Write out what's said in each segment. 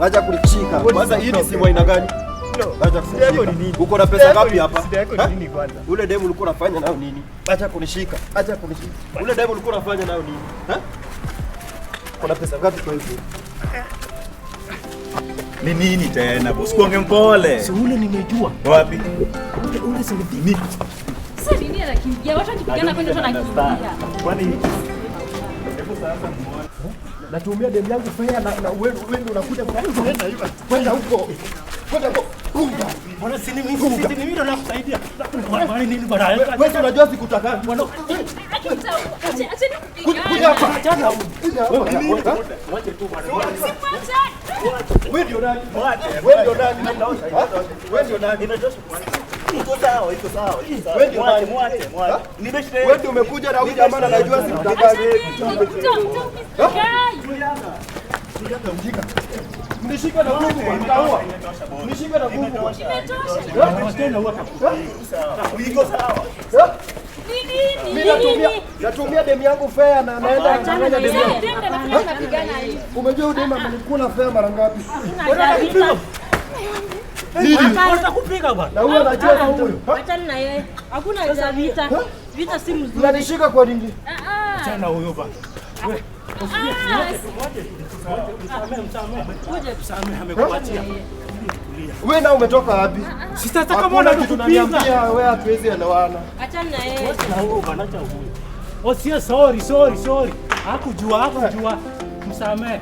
Acha kunishika. Kwanza hii ni simu aina gani? Acha kunishika. Uko na pesa ngapi hapa? Shida yako ni nini kwanza? Ule demu ulikuwa unafanya nayo nini? Acha kunishika. Acha kunishika. Ule demu ulikuwa unafanya nayo nini? Eh? Kuna pesa ngapi kwa hiyo? Ni nini tena boss? Kuonge mpole. Si ule nimejua. Wapi? Ule si Ni Sasa nini anakimbia? Watu wakipigana kwenda watu anakimbia. Kwani hebu sasa muone. Natumia demu yangu fare na wewe unakuja kwenda huko. Kwenda huko. Punga. Bwana si ni mimi ndo nakusaidia. Bwana nini bwana? Wewe unajua sikutaka. Bwana Acheni Kuja kupigana. hapa. achana huyu. Kuja hapa. Wache tu bwana. Wewe ndio nani? Wewe ndio nani? Wewe ndio nani? Iko sawa, iko sawa. Wewe ndio nani? Mwache, mwache. Nimeshinda. Wewe ndio umekuja na huyu jamaa anajua sikutaka. Mnishika na nguvu, mtaua. Mnishika na nguvu. Tena huyu atakupiga. Iko sawa. Mimi natumia demu yangu fare na naenda anafanya demu yangu. Umejua huyu demu amenikula fare mara ngapi? Nini? Atakupiga bwana. Na huyu anajua huyu. Achana na yeye. Hakuna za vita. Vita si mzuri. Unanishika kwa nini? Achana huyo bwana. Wewe msamehe. Msamehe amekuachia. Wewe na umetoka wapi? Sasa hata kama unatupiga. Unaniambia wewe hatuwezi elewana. Achana na yeye. Na huyo bwana acha huyo. Osia sorry sorry sorry. Hakujua. Msamehe.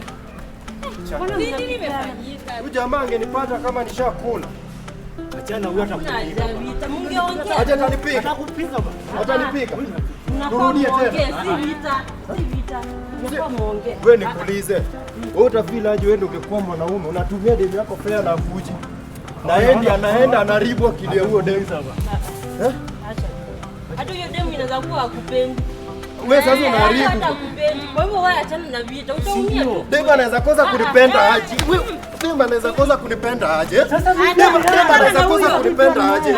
Nini imefanyika? Huyu jamaa angenipata kama nishakula. Achana huyo Hakuna atakupiga. za vita. Mungeongea. Acha atanipiga. Atakupiga bwana. Atanipiga. Mnafaa Turudie tena. muongee, si vita. Si vita. Mnafaa muongee. Wewe nikuulize. Wewe utafeel aje wewe ndio ungekuwa mwanaume unatumia demu yako fare na fuji. Na yeye ndiye anaenda anaribu akili ya huyo demu. Acha. Hata hiyo demu inaweza kuwa hakupendi. Wewe sasa unaharibu. Hata hakupendi. Kwa hivyo wewe achana na vita. Utaumia tu. Demu anaweza kosa kunipenda aje? Wewe demu anaweza kosa kunipenda aje? Sasa mimi Demu anaweza kosa kunipenda aje?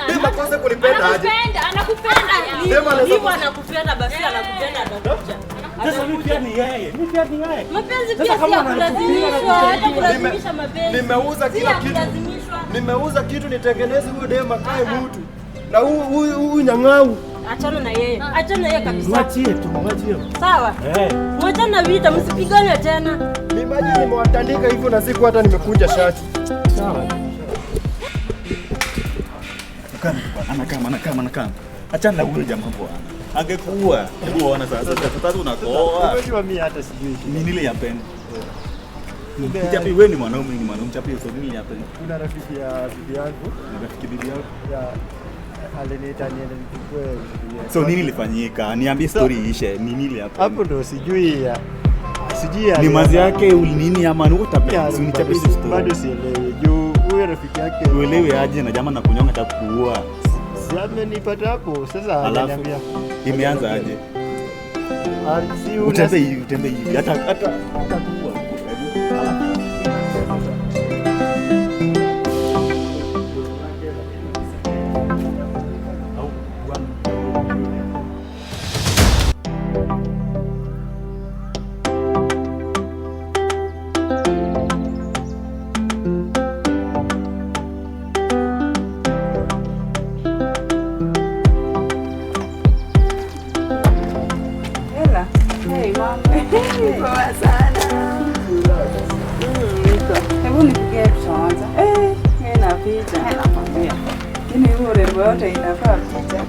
Demu akose kunipenda aje? Anakupenda. Demu anaweza Hivyo anakupenda basi anakupenda atakuja. Sasa mimi pia ni yeye. Mimi pia ni yeye. Mapenzi Sasa pia si kama ya kulazimishwa, hata kulazimisha mapenzi. Nimeuza Si kila ya kitu. kulazimishwa. Nimeuza kitu nitengeneze huyu demu akae mtu. Na huyu nyang'au. Achana na yeye. Achana na yeye kabisa. Mwachie tu, mwachie. Sawa? Eh. Mwachana na vita, msipigane tena. Imagine nimewatandika hivyo na siku hata nimekunja shati. Sawa. Anakaa. Achana na huyo jamaa bwana. Angekuwa. Hebu ona sasa. Sasa unakoa. Unajua mimi hata sijui. Ni nini ya pendo? Chapi wewe ni mwanaume, ni mwanaume chapi so nini ya pendo? Kuna rafiki ya bibi yangu Ni rafiki bibi yako. ya aliniita niende nichukue. So nini ilifanyika? Niambie story iishe. Ni nini ya pendo? Hapo ndo sijui ya sijui Ni mazi yake nini ama ni what happens? Unichapie hizo story. Bado sielewi. Juu huyo rafiki yake Uelewe aje na jamaa na kunyonga atakuua. Si amenipata hapo sasa Alafu ananiambia. imeanza aje? Si Utembee hivi hata atakuua. Hebu alafu Hey, mama. Poa sana. Hebu nipigie picha kwanza. Eh, na picha. Nakwambia. Lakini huo urembo yote inafaa picha.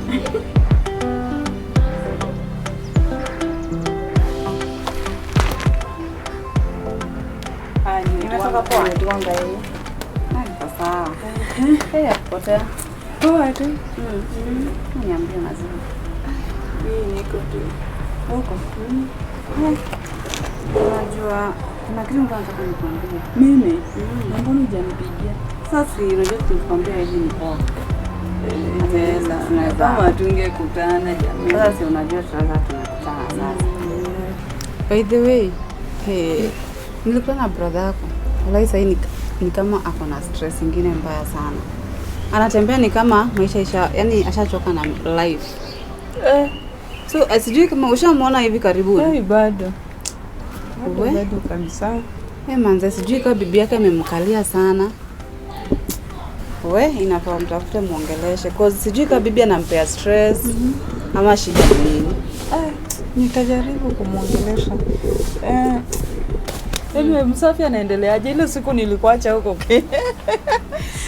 Imetoka poa. Tuanga hii. Niko sawa. Eh, potea. Poa tu. Niambie mazuri. Mimi niko tu. Huko. Unajua kuna kitu nilikuwa nataka nikwambie. Mimi? Mbona hujanipigia? Sasa si unajua tulikwambia hivi ni poa. Kama tungekutana jamii. Sasa si unajua tunaweza tumekutana sasa. By the way, hey, nilikuwa na brother yako. Walai sasa ni kama ako na stress ingine mbaya sana. Anatembea ni kama maisha isha, yani ashachoka na life. So sijui kama ushamuona hivi karibuni. Bado. Bado kabisa. Manze sijui kama bibi yake amemkalia sana. We inafaa mtafute muongeleshe cause sijui kama bibi anampea stress ama shida nini. Nitajaribu kumuongelesha. Anyway, Msafi anaendeleaje? Ile siku nilikuacha huko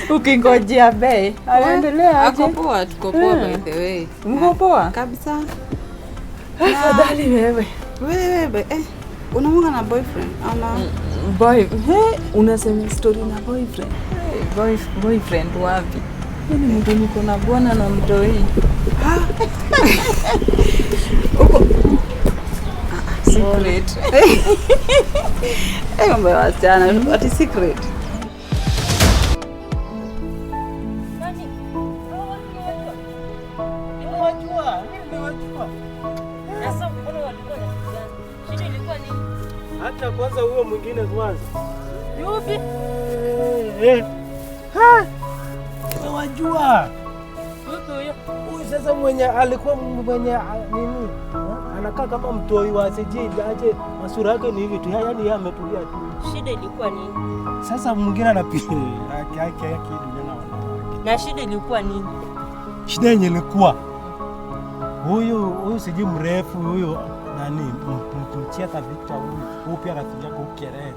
ukingojea bei. Anaendelea aje? Ako poa, tuko poa by the way. Mko poa? Kabisa. Afadhali wewe. Wewe unamuona na boyfriend ama boy? Hey, unasema story na boyfriend. Hey, boyfriend wapi? Mimi ni mtu niko na bwana na mtoi. Uko secret. Mambo ya wasichana, ati secret. Nimewajua. Sasa mbona walikuwa wanapigana? Shida ilikuwa nini? Hata kwanza huyo mwingine kwanza. Yupi? Ha! Nimewajua. Yupi huyo? Huyu sasa mwenye alikuwa mwenye nini? Anakaa kama mtoi wa sijui aje, masura yake ni hivi tu. Yaani yeye ametulia tu. Shida ilikuwa nini? Sasa mwingine anapiga yake dunia na wanawake. Na shida ilikuwa nini? Shida yenye ilikuwa huyu sijui mrefu huyu nani mcheka Victor huyu pia rafiki yake Ukerere.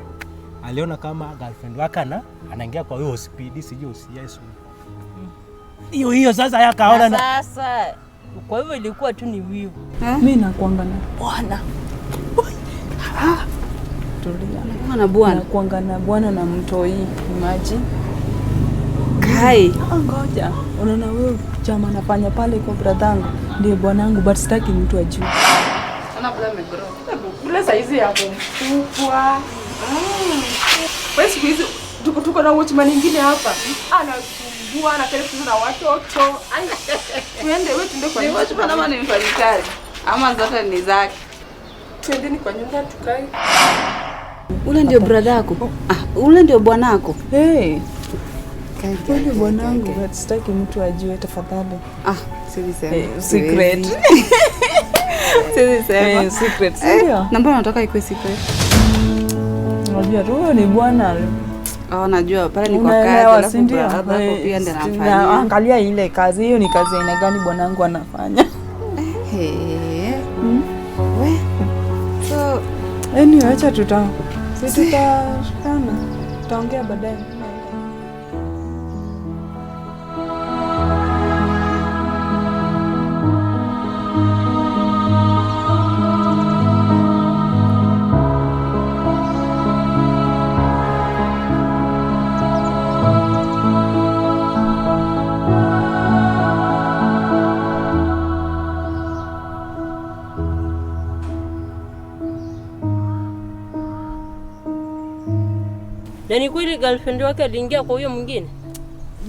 Aliona kama girlfriend wake anaingia kwa hiyo speed sijui OCS. Hiyo sasa yakaona na sasa kwa hivyo ilikuwa tu ni wivu. Mimi nakuanga na bwana. Tulia. Nakuanga na bwana. Nakuanga na bwana na mtoi, imagine. Kai. Ngoja. Unaona wewe chama anafanya pale kwa bradhangu. Ndiye bwanangu but sitaki mtu ajue. Sana bwana amegrow. Bila saizi ya kumkubwa. Wewe siku hizi tuko na watchman nyingine hapa. Anasumbua, anatelefona na watoto. Ai. Tuende wewe tuende kwa nyumba. Ni watchman ama ni mfanyikazi? Ama zote ni zake. Tuendeni kwa nyumba tukae. Ule ndio brother yako? Ule ndio bwanako? Hey. Ule bwanangu but sitaki mtu ajue tafadhali. Siwezi sema. Secret. Siwezi sema. Secret. Ndio. Na mbona unataka ikuwe secret? Unajua tu ni bwana. Najua pale ni kwa kazi alafu brother yako pia ndiye anafanya. Angalia ile kazi hiyo ni kazi aina gani bwanangu anafanya? We. So anyway acha tutashikana. Tutaongea baadaye. Na ni kweli girlfriend wake aliingia kwa huyo mwingine?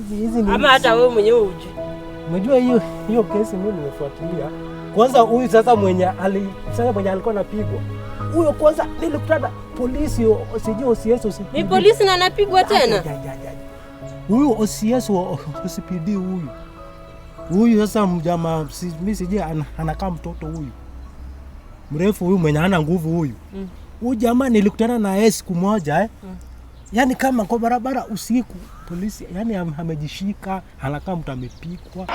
Hizi ama hata wewe mwenyewe hujui. Unajua hiyo kesi mimi nimefuatilia. Kwanza huyu sasa mwenye alikuwa anapigwa. Huyo kwanza nilikutana polisi sijui OCS OCPD. Ni polisi na anapigwa tena? Huyu OCS OCPD huyu. Huyu sasa mjamaa mimi sijui anakaa mtoto huyu. Mrefu huyu mwenye hana nguvu huyu. Huyu jamaa nilikutana na yeye siku moja Yaani kama kwa barabara usiku polisi yani amejishika anakaa mtu amepikwa.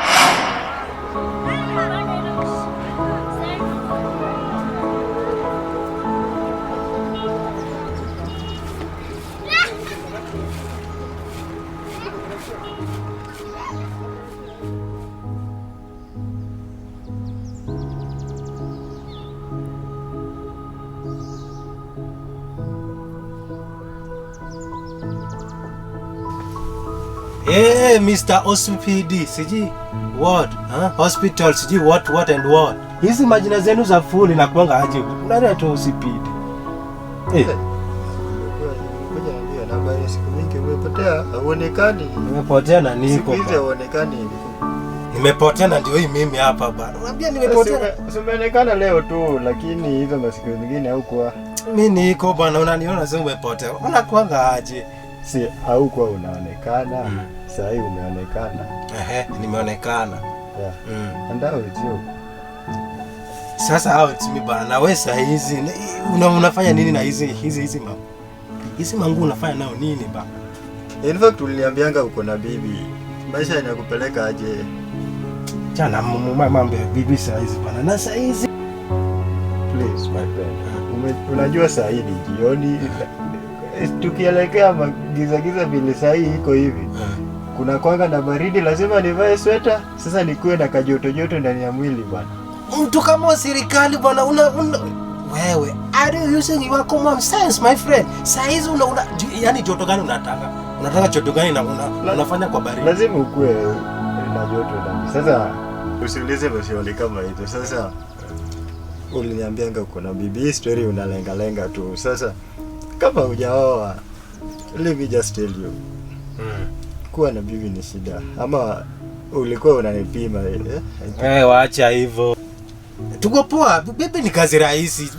Hey, Mr. OCPD, siji what? Huh? Hospital, siji what and what? Hizi majina zenu za full inakuanga aje? Unaleta OCPD. Ngoja niambie namba ya siku mingi umepotea, hauonekani. Nimepotea na niko. Siku hizi hauonekani. Nimepotea na ndio hii mimi hapa bwana. Unaambia nimepotea. Umeonekana leo tu lakini hizo masiku zingine haukuwa. Mimi niko bwana, unaniona sasa umepotea. Unakuanga aje? Si haukuwa unaonekana. Sasa hivi umeonekana. Nimeonekana. Yeah. And how is you? Sasa how it's me bana. Na wewe sasa hizi unafanya nini na hizi hizi hizi mama? Hizi manguo unafanya nayo nini ba? In fact uliniambianga uko na bibi. Maisha inakupeleka aje? Chana mambo ya bibi saa hizi bana. Na saa hizi please my friend. Unajua saa hii ni jioni. Tukielekea giza giza vile saa hii iko hivi. Kuna kwanga na baridi, lazima nivae sweta. Sasa nikuwe na kajoto joto ndani ya mwili bana. Mtu kama serikali bwana una wewe, are you using your common sense my friend? Saa hizi una yani joto gani unataka? Unataka joto gani na unafanya kwa baridi? Lazima ukue na joto ndani. Sasa usiulize maswali kama hizo. Sasa uliniambianga uko na bibi, story unalenga lenga tu. Sasa kama hujaoa, let me just tell you. Kuwa na bibi ni shida. Ama ulikuwa unanipima eh? Waacha hivyo. Tuko poa, bibi ni kazi rahisi.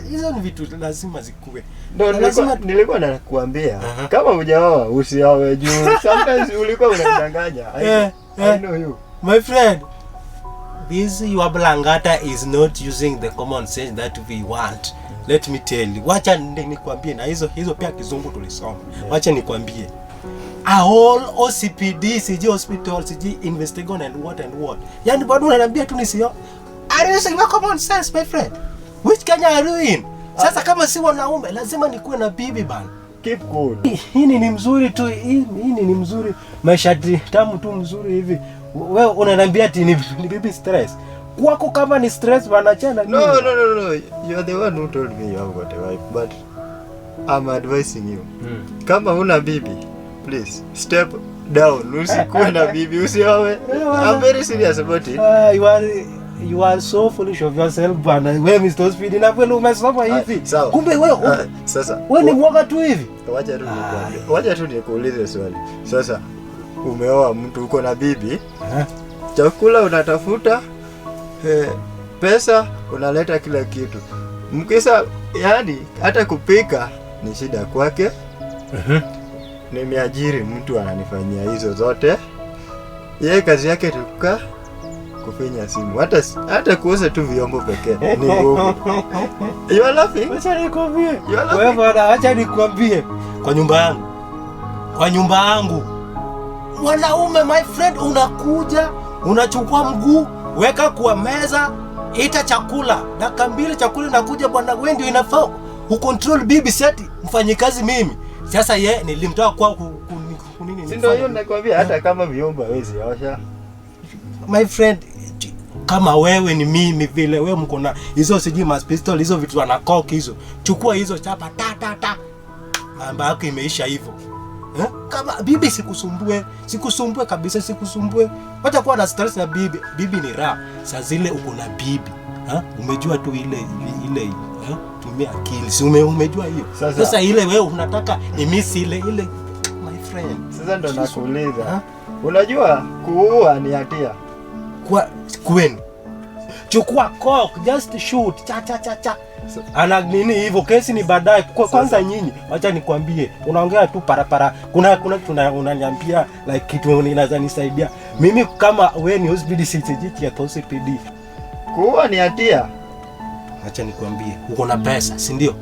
Hizo ni vitu lazima zikue. Ndio lazima nilikuwa nakuambia kama hujaoa usioe juu. Sometimes ulikuwa unanidanganya. I know you. My friend, this your blangata is not using the common sense that we want. Let me tell you. Wacha nikwambie, na hizo pia kizungu tulisoma. Wacha nikwambie. A whole OCPD, CG hospital, CG investigation and what and what. Yani bado unaniambia tu nisio. Are you using your common sense my friend? Which Kenya are you in? Sasa kama si wanaume lazima nikuwe na bibi bana. Keep cool. Hii ni mzuri tu, hii ni mzuri. Maisha tamu tu mzuri hivi. Wewe unaniambia ati ni bibi stress. Kwako kama ni stress bana chana nini? No. You are the one who told me you have got a wife, but I'm advising you. Kama una bibi, please step down. Usikuwe na bibi, usioe. I'm very serious about it. You are so foolish of yourself bana. Wewe Mr. Speed na wewe umesoma hivi. Kumbe wewe sasa wewe ni mwoga tu hivi. Wacha tu nikwambie. Wacha tu nikuulize swali. Sasa umeoa mtu uko na bibi. Chakula unatafuta, pesa unaleta kila kitu. Mkisa yani hata kupika ni shida kwake. Nimeajiri mtu ananifanyia hizo zote. Yeye kazi yake tuka kufinya simu. Hata kuosha tu vyombo pekee ni ngumu. You are laughing? Acha nikwambie. Wewe bwana, acha nikwambie. Kwa nyumba yangu. Kwa nyumba yangu. Mwanaume my friend, unakuja, unachukua mguu, weka kwa meza, ita chakula. Dakika mbili chakula inakuja bwana, wewe ndio inafaa ucontrol bibi seti, mfanyikazi mimi. Sasa ye nilimtoa kwa kunini? Si ndio hiyo nakwambia, hata kama vyombo hawezi osha. My friend, kama wewe ni mimi vile wewe mko na hizo sijui mas pistol hizo vitu ana cock hizo. Chukua hizo chapa ta ta ta. Mambo yako imeisha hivyo. Kama bibi sikusumbue, sikusumbue kabisa, sikusumbue. Wacha kuwa na stress na bibi. Bibi ni raha. Saa zile uko na bibi. Umejua tu ile tumia akili. Si umejua hiyo. Sasa ile wewe unataka ni miss ile my friend. Sasa ndo nakuuliza. Unajua kuua ni hatia. Kwa kwenu. Chukua cock, just shoot. Cha cha cha cha. Ana nini hivyo kesi ni baadaye. Kwanza nyinyi, acha nikwambie, unaongea tu parapara. Kuna unaniambia like kitu inaweza nisaidia. Mimi kama wewe ni hospital CCG ya OCPD. Kuua ni hatia. Acha nikwambie, uko na pesa, si ndio?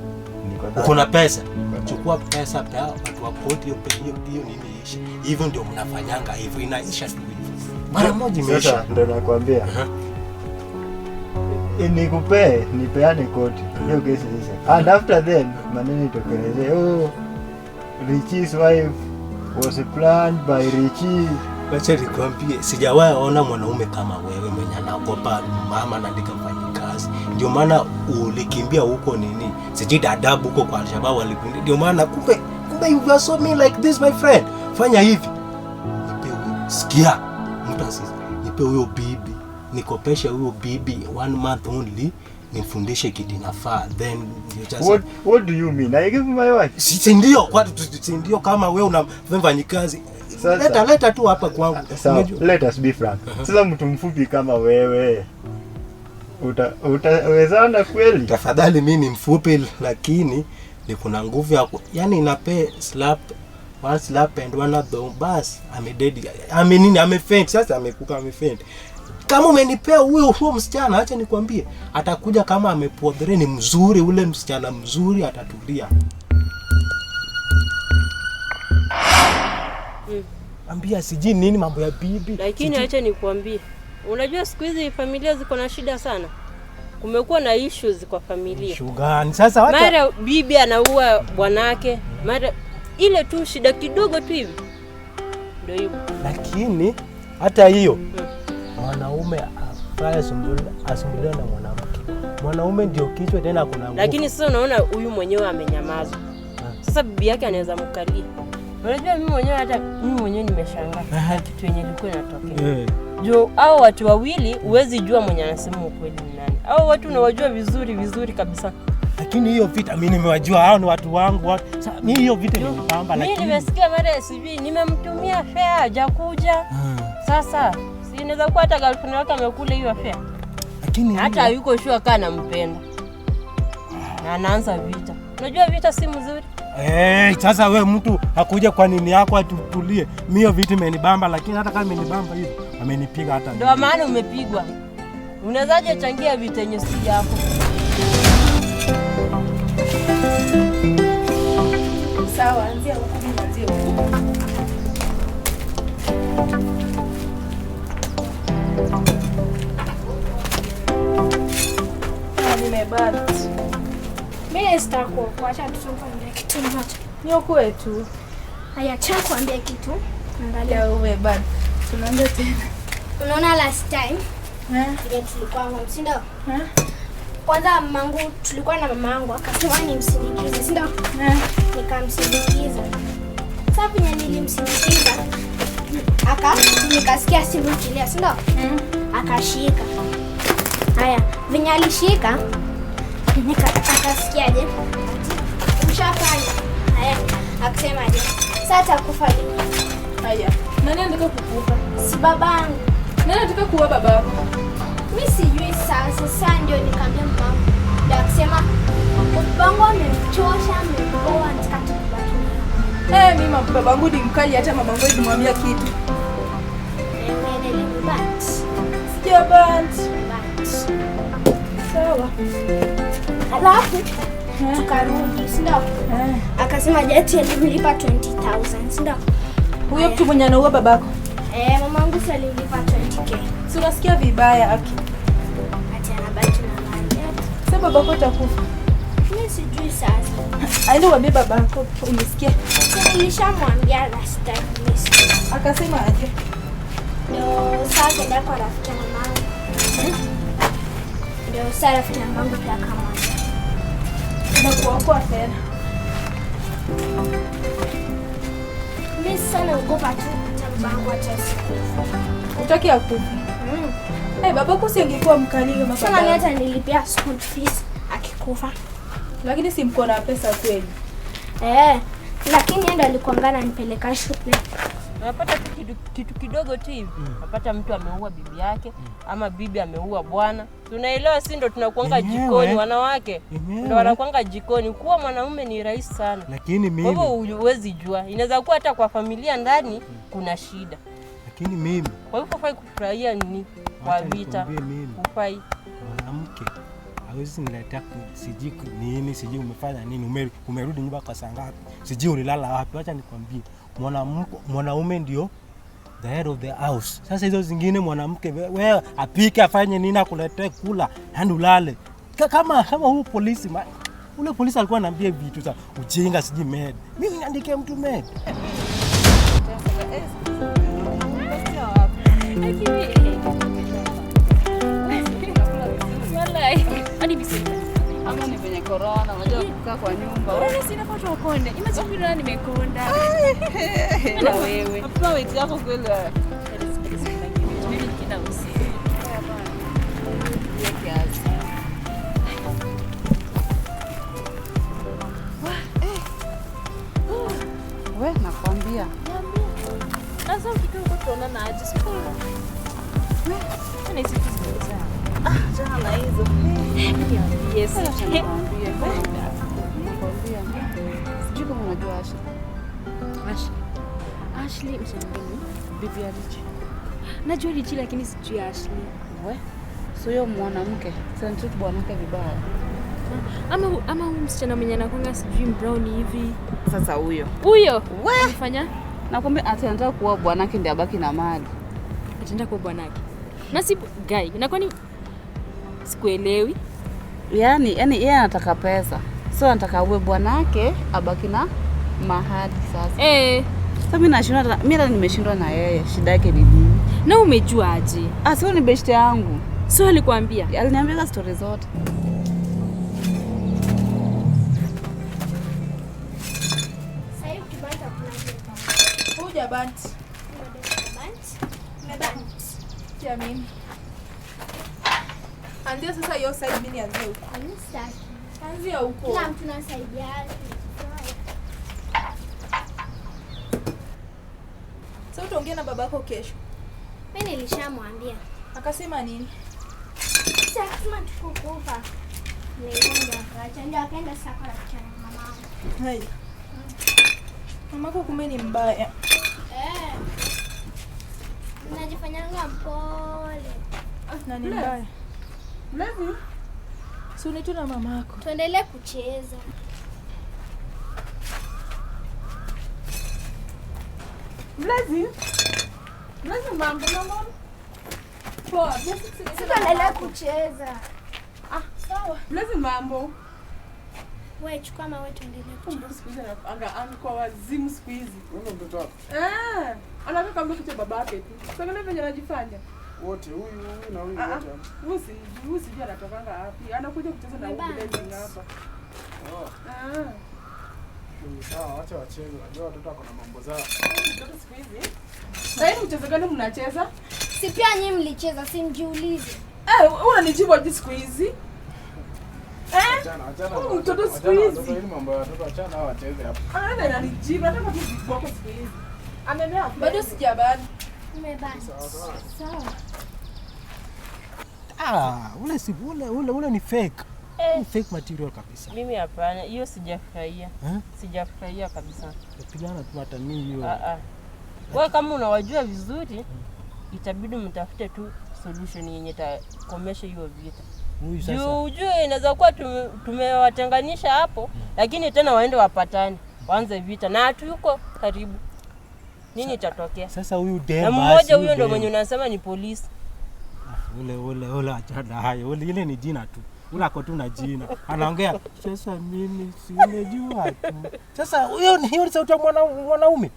Uko na pesa. Chukua pesa pea watu wa koti hiyo nini iishe. Hivyo ndio mnafanyanga hivyo, inaisha tu hivyo. Mara moja imeisha. Sasa ndio nakwambia. Nikupe, nipeane koti. Hiyo kesi ishe. And after then maneno itokeleze. Oh, Richie's wife was planned by Richie. Wacha nikwambie, sijawahi ona mwanaume kama wewe mwenye anaogopa mama na ndika mfanyikazi. Ndio maana ulikimbia huko nini? Sijui Dadaab huko kwa Al-Shabaab walikundi. Ndio maana kumbe you are so mean like this my friend. Fanya hivi. Nipe huyo. Sikia. Mtu asisi. Nipe huyo bibi. Nikopeshe huyo bibi 1 month only. Nifundishe kitu inafaa. Then you just What do you mean? I give my wife. Si ndio kwa si ndio kama wewe una mfanyikazi. Leta tu hapa kwangu. Sawa, let us be frank. Sasa mtu mfupi kama wewe utawezana kweli? Tafadhali mimi ni mfupi lakini niko na nguvu ya yani inape slap one slap and one other bas I'm dead. I'm nini? I'm faint. Sasa amekuka ame faint. Kama umenipea huyo msichana, acha nikwambie, atakuja kama amepodhere ni mzuri, ule msichana mzuri atatulia. Ambia sijui nini mambo ya bibi. Lakini acha nikuambie. Unajua siku hizi familia ziko na shida sana. Kumekuwa na issues kwa familia. Shugani. Sasa wacha mara bibi anaua bwanake, mara ile tu shida kidogo tu hivi. Ndio hivyo. Lakini hata hiyo mwanaume afanye asumbuliwe na mwanamke. Mwanaume ndio kichwa tena kuna nguvu. Lakini sasa unaona huyu mwenyewe amenyamaza. Sasa bibi yake anaweza mkalia. Unajua mimi mwenyewe hata mimi mwenyewe nimeshangaa kitu yenye ilikuwa inatokea. Juu hao watu wawili huwezi jua mwenye anasema ukweli ni nani. Hao watu unawajua vizuri vizuri kabisa. Lakini hiyo vita mimi nimewajua, hao ni watu wangu. Sasa mimi hiyo vita imenipamba lakini mimi nimesikia mara sijui nimemtumia fare hajakuja. Sasa si inaweza kuwa hata girlfriend wake amekula hiyo fare. Lakini hata hayuko sure kana nampenda. Na anaanza vita. Unajua vita si mzuri. Sasa we mtu hakuja kwa nini yako atutulie. Mimi hiyo vita imenibamba lakini hata kama imenibamba hivi amenipiga hata. Ndio maana umepigwa. Unawezaje changia vita yenye si yako? Sawa, anzia huku mimi anzia huku. Nimebaki. Mimi sitakuacha tutamwambia kitu moja. Niokoe tu. Haya, acha kuambia kitu. Angalia wewe bado. Tunaanza tena. Unaona last time? Ile tulikuwa home, si ndio? Kwanza mamangu tulikuwa na mamangu akasema nimsindikize, si ndio? Nikamsindikiza. Sasa venye nilimsindikiza nikasikia simu ikilia, si ndio? Akashika. Haya, venye alishika akasikiaje? Ushafanya. Haya, akasemaje? Sasa atakufa lini? Haya, nani anataka kukufa? Si babangu. Nani anataka kuua babako? Mimi sijui sasa. Sasa ndio nikamwambia mamangu. Ndio akasema babangu amemchosha, amemboa, anataka tubaki naye. Mimi babangu ni mkali hata mamangu alimwambia kitu. Sijabant. Sawa. Alafu tukarudi, si ndio? Akasema jeti alimlipa 20,000, si ndio? Huyo mtu mwenye anaua babako? Mamangu si alimlipa 20k. Si unasikia vibaya aki? Ati anabaki na mali. Sasa babako atakufa. Mimi sijui sasa. Aende uambie babako umesikia? Nilishamwambia last time. Akasema aje? Ndio sasa kaenda kwa rafiki mamangu. Ndio sasa rafiki mamangu pia akamwambia. Na kuokoa tena. Mimi sana naogopa tu hata babangu atasikia. Utaki akufe? Babako si angekuwa mkali kama baba. Sana hata nilipia school fees akikufa. Lakini si mko na pesa kweli? Lakini yeye ndo alikuwa ananipeleka shule. Unapata kitu kidogo tu hivi. Unapata mtu ameua bibi yake ama bibi ameua bwana. Tunaelewa si ndo tunakuanga jikoni wanawake. Ndio wanakuanga jikoni. Kuwa mwanaume ni rahisi sana. Lakini mimi kwa hivyo huwezi jua. Inaweza kuwa hata kwa familia ndani kuna shida. Lakini mimi kwa hivyo hufai kufurahia nini kwa vita. Hufai. Mwanamke hawezi niletea sijui nini, sijui umefanya nini, umerudi nyumba kwa saa ngapi, sijui ulilala wapi. Acha nikwambie, mwanaume ndio the head of the house. Sasa hizo zingine mwanamke wewe apike afanye nini akuletee kula hadi ulale. Kama huyu polisi ule polisi alikuwa ananiambia vitu za ujinga sijui med. Mimi niandikie mtu med. Ama ni venye corona, unajua kukaa kwa nyumba. Corona si inafaa ukonde. Imagine nimekonda. Na wewe. Hapana weight yako kweli. Mimi nikina usiku. We nakwambia. Sasa ukikaa huko tuonana aje? Siku. Wewe ni siku zimejaa. Jana na hizo. Yes. Nakwambia. Sijui kama unajua Ashley. Ashley mshamini bibi ya Richie. Najua Richie lakini sijui Ashley. We? So yeye mwanamke, sasa ndio bwanake vibaya. Ama huyu msichana mwenye anakuanga sijui brown hivi. Sasa huyo. Huyo? Amefanya? Nakwambia ataenda kuwa bwanake ndiye abaki na mali. Ataenda kuwa bwanake. Na si guy, na kwani sikuelewi. Yaani yeye anataka pesa. So anataka uwe bwanake abaki na mahali sasa. Eh. Sasa mimi nashindwa, mimi hata nimeshindwa na yeye. Shida yake ni nini? Na umejua aje? Ah, sio ni best yangu. Sio alikwambia? Aliniambia story zote. Sasa hivi kibanda kuna Huja banti. Banti. Kia mimi. Anzia sasa hiyo side, mimi nianzie huko. Sitaki. Anzia huko. Kila mtu anasaidiana. Sasa utaongea na babako kesho. Mimi nilishamwambia. Akasema nini? Sasa akasema tukukufa. Nilienda akaacha ndio akaenda sasa kwa rafiki ya mamangu. Hai. Mamako kumbe ni mbaya. Eh. Unajifanyanga mpole. Na ni mbaya. Mlevi? Si unitu na mamako. Tuendelee kucheza. Mlezi? Mlezi mambo mama. Poa, tuendelee kucheza. Ah, sawa. Mlezi mambo. Wewe chukua mawe tuendelee kucheza. Siku hizi anga kwa wazimu siku hizi. Wewe mtoto wako? Eh, anataka kama kitu babake tu. Sasa ngine venye anajifanya. Wote huyu na huyu wote. Huyu sijui anatokanga wapi. Anakuja kucheza na huyu Blessing hapa. Oh. Ah. Sawa, acha wacheze. Unajua watoto wako na mambo zao. Mtoto siku hizi. Sasa hivi mchezo gani mnacheza? Si pia nyinyi mlicheza, si mjiulize. Eh, unanijibu aje siku hizi? Eh? Achana. Mtoto siku hizi. Watoto mambo ya watoto achana hao wacheze hapo. Anaenda ananijibu, nataka tu viboko siku hizi. Amemea bado sijabani. Umebani. Sawa. Ah, ule si ule ni fake. Ni fake material kabisa. Mimi hapana, hiyo sijafurahia. Sijafurahia kabisa. Pigana tu hata mimi hiyo. Wewe kama unawajua vizuri, itabidi mtafute tu solution yenye itakomesha hiyo vita. Huyu sasa. Ujue inaweza kuwa tumewatenganisha hapo, lakini tena waende wapatane, waanze vita na hatuko karibu. Nini itatokea? Sasa huyu dem na mmoja huyo ndio mwenye unasema ni polisi. Ule achana hayo. Ule ile ni jina tu. Ule ako tu na jina. Anaongea sasa mimi si unajua tu. Sasa huyo ni sauti ya mwanaume.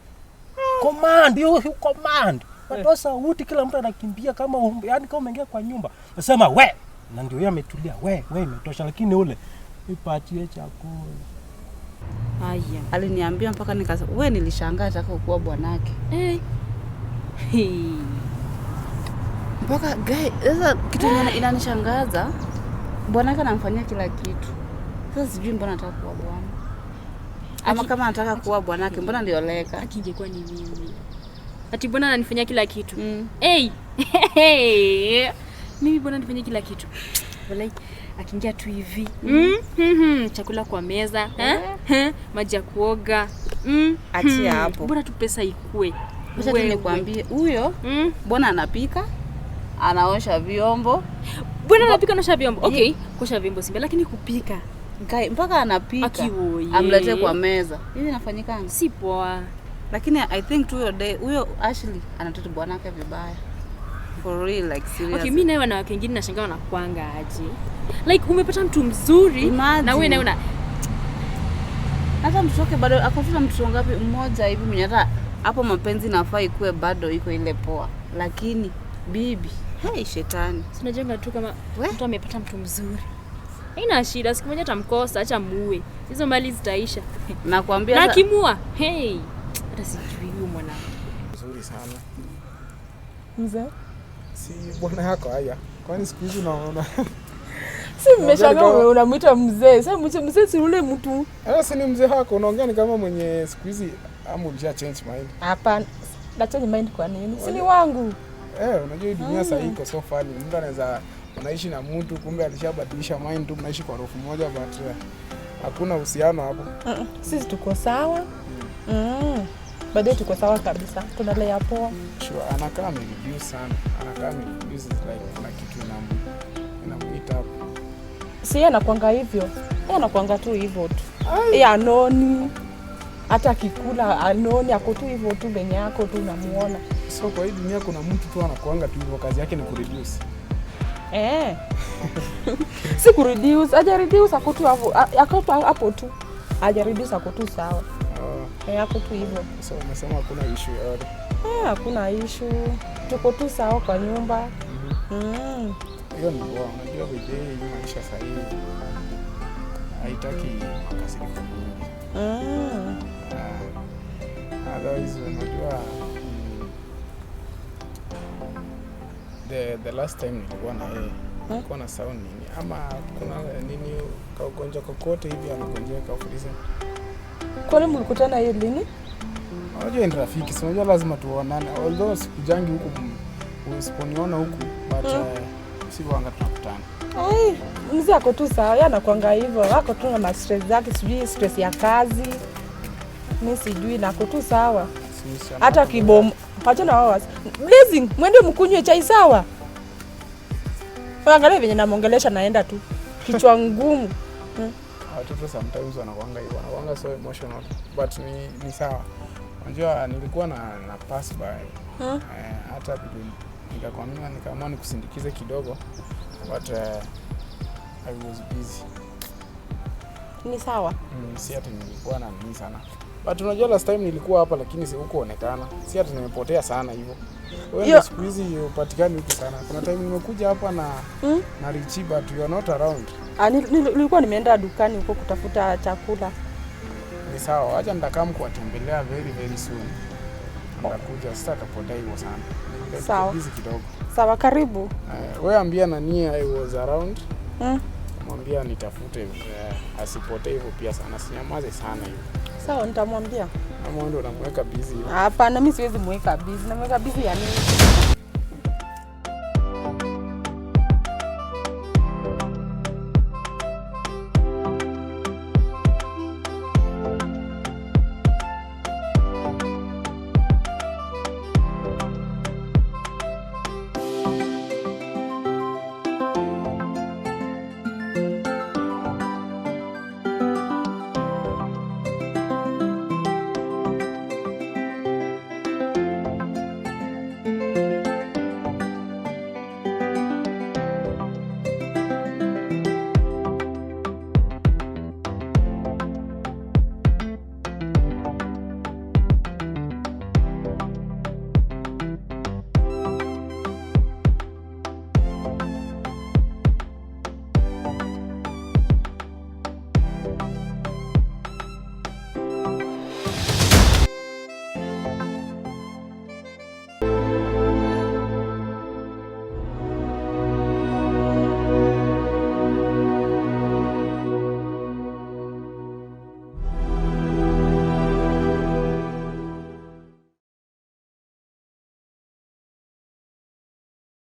Command, hiyo command. Watoa sauti kila mtu anakimbia kama yani kama umeingia kwa nyumba. Nasema we na ndio yeye ametulia we imetosha, lakini ule ipatie chakula. Haya. Aliniambia mpaka nikasema wewe, nilishangaa nataka kuwa bwanake. Eh. Mpaka guy, sasa kitu inanishangaza bwanake anamfanyia kila kitu. Sasa sijui mbona anataka kuwa bwana. Ama kama anataka kuwa bwanake mbona alioleka? Akingekuwa ni mimi. Ati bwana ananifanyia kila kitu. Hey. Mimi bwana anifanyia kila kitu. Walai akiingia tu hivi. Chakula kwa meza, maji ya kuoga. Achia hapo. Bora tu pesa ikue. Acha tu nikwambie huyo bwana anapika, anaosha vyombo. Bwana anapika anaosha vyombo. Okay, kuosha vyombo simba lakini kupika. Kai mpaka anapika. Amlete kwa meza. Hivi inafanyikanga? Si poa. Lakini I think tu huyo day huyo Ashley anataka bwanake vibaya. For real, like serious. Okay, mimi naye wanawake wengine nashangaa wanakuanga aje. Like umepata mtu mzuri na wewe naye una hata mtoto wake bado akafika mtoto ngapi mmoja hivi mwenye hata hapo mapenzi nafaa ikue bado iko ile poa. Lakini bibi, hey shetani. Si unajenga tu kama mtu amepata mtu mzuri. Haina shida, siku moja atamkosa, acha muue. Hizo mali zitaisha. Nakwambia na kimua. Hey, hata sijui huyu mwanamke. Mzuri sana. Mzee? Si bwana yako haya. Kwani siku hizi unaona? Si mmeshangaa unamuita mzee. Sasa mzee si ule mtu. Sasa ni mzee wako unaongea ni kama mwenye siku hizi ama ulisha change mind. Hapana. Na change mind kwa nini? Si ni wangu. Unajua hii dunia sasa iko so funny. Mtu anaweza unaishi na mtu kumbe alishabadilisha mind tu, mnaishi kwa roho moja but hakuna uhusiano hapo. Sisi tuko sawa. Baadaye tuko sawa kabisa. Tunalea poa. Sure, anakaa amereduce sana. Anakaa amereduce like kuna kitu inamuita hapo. Si yeye anakuanga hivyo. Yeye anakuanga tu hivyo tu. Yeye anoni. Hata akikula anoni ako tu hivyo tu venye yako tu unamuona. So kwa hii dunia kuna mtu tu anakuanga tu hivyo, kazi yake ni kureduce. Eh. Si kureduce, haja reduce, ako tu hapo, ako tu hapo tu. Haja reduce, ako tu sawa. Oh, Eh, ako tu hivyo. so umesema hakuna issue yoyote. Eh, hakuna issue. Tuko tu sawa kwa nyumba. Mm. Hiyo ni poa. Unajua vijana hii maisha sasa hivi haitaki makasiriko mingi. Ah, otherwise unajua the last time nilikuwa na yeye nilikuwa na sound nini ama kuna nini kaugonjwa kokote hivi amegonjeka uliza. Kwani mlikutana hiyo lini? Unajua ni rafiki, si unajua lazima tuonane, although sikujangi huku, usiponiona huku but si wanga tunakutana. Ai, mzee ako tu sawa, yeye anakuanga hivyo, ako tu na ma stress zake, sijui stress ya kazi. Mi sijui na ako tu sawa. Hata kibom, achana wao. Blessing, mwende mkunywe chai sawa? Angalia venye namwongelesha naenda tu. Kichwa ngumu. Watoto sometimes wanakuanga hivyo, wanakuanga so emotional but ni sawa. Unajua nilikuwa na pass by hata vile nikakwambia nikaamua nikusindikize kidogo but I was busy. Ni sawa. Si ati nilikuwa na nini sana. But unajua last time nilikuwa hapa lakini si hukuonekana. Si ati nimepotea sana hivyo. Wewe ndio siku hizi upatikani huku sana. Kuna time nimekuja hapa na na Richie but you are not around. Ah, nilikuwa nimeenda dukani huko kutafuta chakula. Ni sawa, acha nitakam kuwatembelea very very soon. Nitakuja, sitakapotea hivyo sana. Niko Sawa. busy kidogo. Sawa, karibu. Wewe ambia nani I was around. Mwambia nitafute, asipotee hivyo pia sana, sinyamaze sana hivyo. Sawa, nitamwambia. Ama wewe ndio unamweka busy hivyo. Hapana, mimi siwezi muweka busy. Namweka busy ya nini?